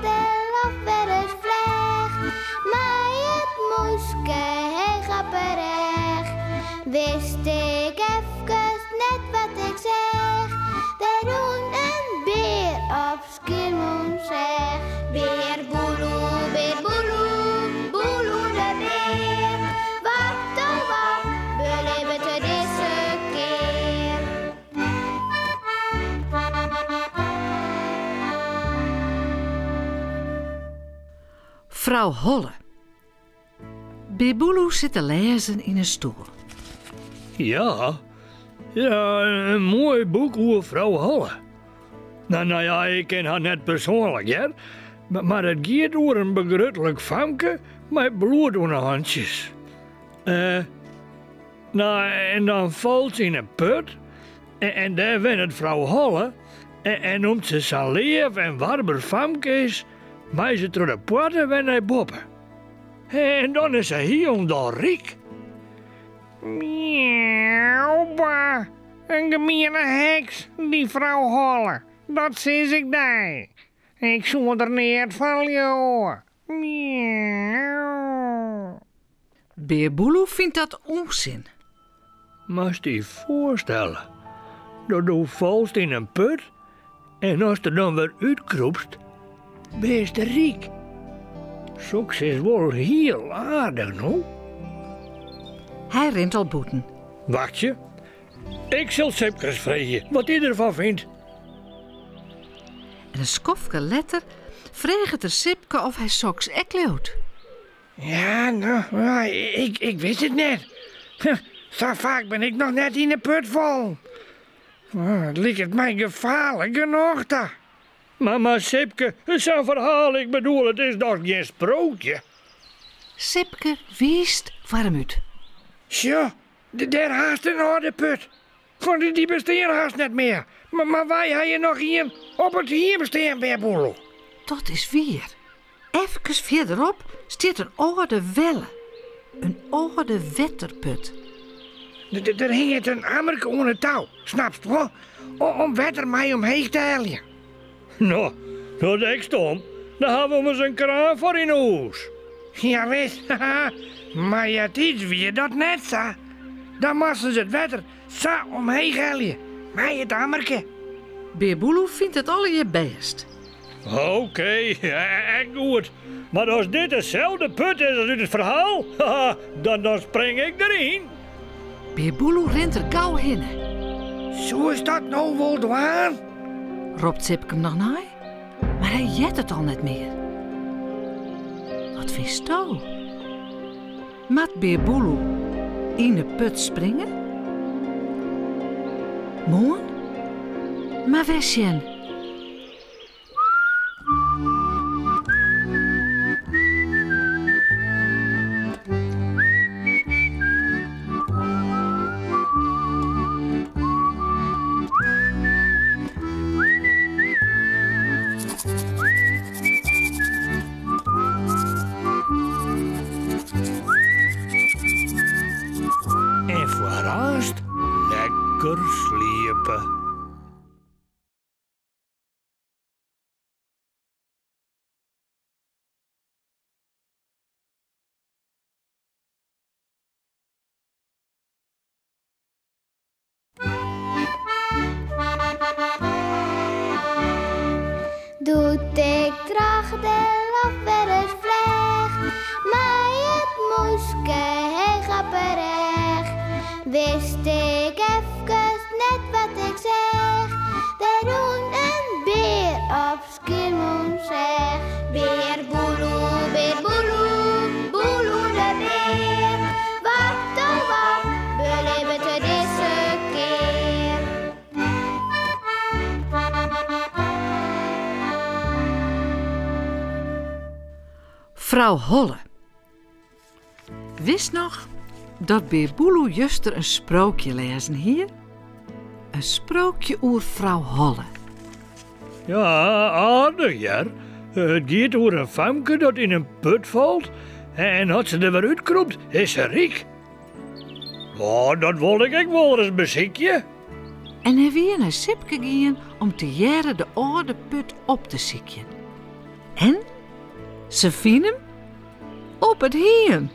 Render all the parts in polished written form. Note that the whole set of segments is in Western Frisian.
de loft wer ris fleach. Mei it mûske heech op 'e rêch. Wist ik efkes net wat ik seach. Der rûn in bear op Skiermûntseach. Bear Boeloe, bear Boeloe, Boeloe de bear. Wat oh wat belibbet er dizze kear? Frou Holle. Bear Boeloe sit te lêzen yn in stoel. Ja, ja, in moai boek oer frou Holle. No, no ja, ik ken har net persoanlik, hear. Mar it giet oer in begrutlik famke mei bloed oan 'e hantsjes. Eh, no, en dan falt se yn in put en dêr wennet frou Holle en om't se sa'n leaf en warber famke is, mei se troch de poarte wer nei boppe. En dan is se hielendal ryk. Miauw, bah, in gemiene heks, dy frou Holle, dat sis ik dy. Ik soe der neat fan leauwe. Miauw. Bear Boeloe fynt dat ûnsin. Moatst dy foarstelle dat do falst yn in put en ast der dan wer útkrûpst, bist ryk. Soks is wol hiel aardich, no? Hy rint al bûten. Wachtsje, ik sil Sipke ris freegje wat hy derfan fynt. En in skoftke letter freget er Sipke of hy soks ek leaut. Ja, no, ik wit it net. Sa faak bin ik noch net yn 'e put fallen. It liket my gefaarlik genôch ta. Mar, mar Sipke, sa'n ferhaal, ik bedoel, it is dochs gjin sprookje? Sipke wiist foar him út. Sjoch, dêr hast in âlde put. Want dy bestean hast net mear. Mar wy ha hjir noch ien op it hiem stean, Bear Boeloe. Dat is wier. Efkes fierderop stiet in âlde welle, in âlde wetterput. Der hinget in ammerke oan it tou, snapst wol, om wetter mei omheech te heljen. No, dat is ek stom. Dan ha we ommers in kraan foar yn 'e hûs. Jawis, mar eartiids wie dat net sa. Dan moasten se it wetter sa omheech helje mei it ammerke. Bear Boeloe fynt it allegear bêst. Okee, ek goed. Mar as dit deselde put is as út it ferhaal, dan dan spring ik deryn. Bear Boeloe rint der gau hinne. Soest dat no wol dwaan? Ropt Sipke him noch nei, mar hy heart it al net mear. Wat fynsto? Moat Bear Boeloe yn 'e put springe? Moarn mar wer sjen. En foarearst lekker sliepe. Doe't ik troch de loft wer ris fleach, mei it mûske heech op 'e rêch, wist ik efkes net wat ik seach. Der rûn in bear op Skiermûntseach. Bear Boeloe, bear Boeloe, Boeloe de bear. Wat oh wat belibbet er dizze kear? Frou Holle. Witst noch dat Bear Boeloe juster in sprookje lêzen hie? In sprookje oer frou Holle. Ja, aardich hear. It giet oer in famke dat yn in put falt en as se der wer útkrûpt, is se ryk. Oh, dat wol ik ek wolris besykje. En hy wie nei Sipke gien om tegearre de âlde put op te sykjen. En se fine him op it hiem.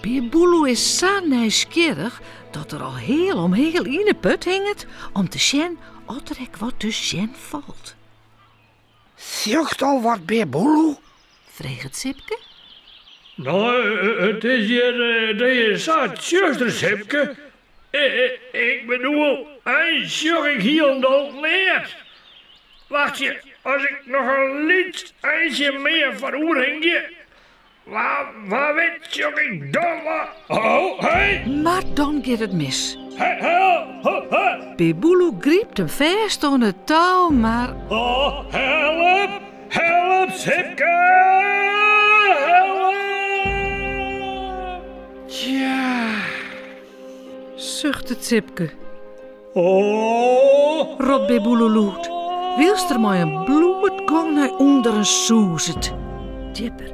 Bear Boeloe is sa nijsgjirrich dat er al heal om heal yn 'e put hinget om te sjen oft der ek wat te sjen falt. Sjochst al wat, Bear Boeloe? freget Sipke. No, it is hjir it is sa tsjuster, Sipke. Ik bedoel, eins sjoch ik hielendal neat. Wachtsje, as ik noch in lyts eintsje mear foaroer hingje, wa, wa wit sjoch ik dan wat. Oh, hey! Mar dan giet it mis. Hey, help! Ho, ho. Bear Boeloe grypt him fêst oan it tou, mar. Oh, help! Help, Sipke! Help! Tja. Suchtet Sipke. Oh! Ropt Bear Boeloe lûd, wylst er mei in bloedgong nei ûnderen sûzet. Djipper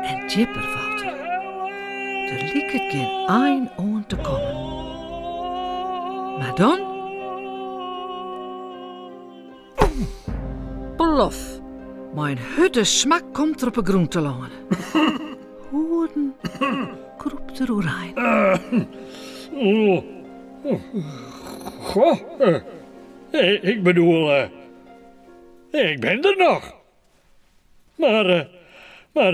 en djipper falt er. Der liket gjin ein oan te kommen. Mar dan. Plof! Mei in hurde smak komt er op 'e grûn telâne. Hoeden krûpt er oerein. Goh, ik bedoel, ik bin der noch. Mar, mar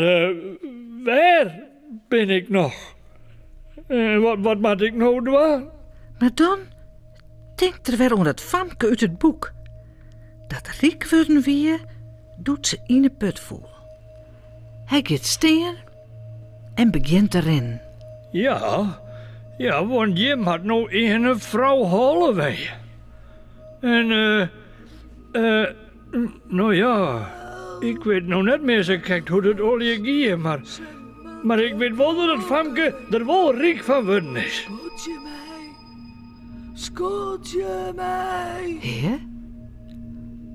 wêr bin ik noch? Wat, wat moat ik no dwaan? Mar dan tinkt er wer oan dat famke út it boek, dat ryk wurden wie doe't se yn 'e put foel. Hy giet stean en begjint te rinnen. Ja, ja, want hjir moat no earne frou Holle wenje. En, eh, eh, no ja, ik wit no net mear sa krekt hoe't it allegear gie, mar, mar ik wit wol dat it famke der wol ryk fan wurden is. Skodzje my, skodzje my. Hé?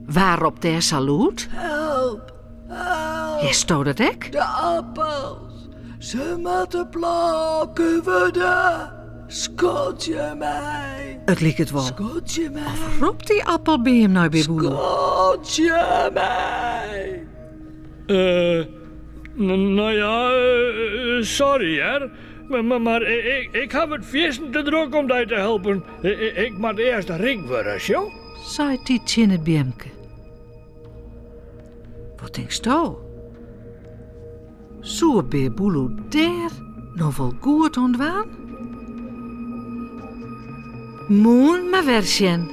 Wa ropt dêr sa lûd? Help, help. Hearsto dat ek? De appels, se moatte plôke wurde. Skodzje my. It liket wol. Skodzje my. Of ropt dy appelbeam nei Bear Boeloe? Skodzje my. Eh, no ja, sorry hear. Mar, mar ik haw it fierstente drok om dy te helpen. Ik moat earst ryk wurde, sjo. Seit hy tsjin it beamke. Wat tinksto? Soe Bear Boeloe dêr no wol goed oan dwaan? Moarn mar wer sjen.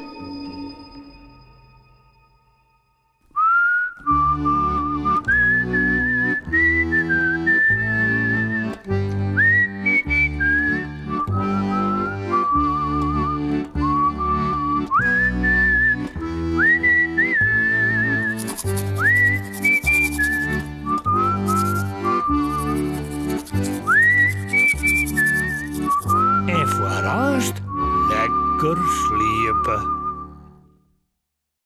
En foar aanst lekker sliepe.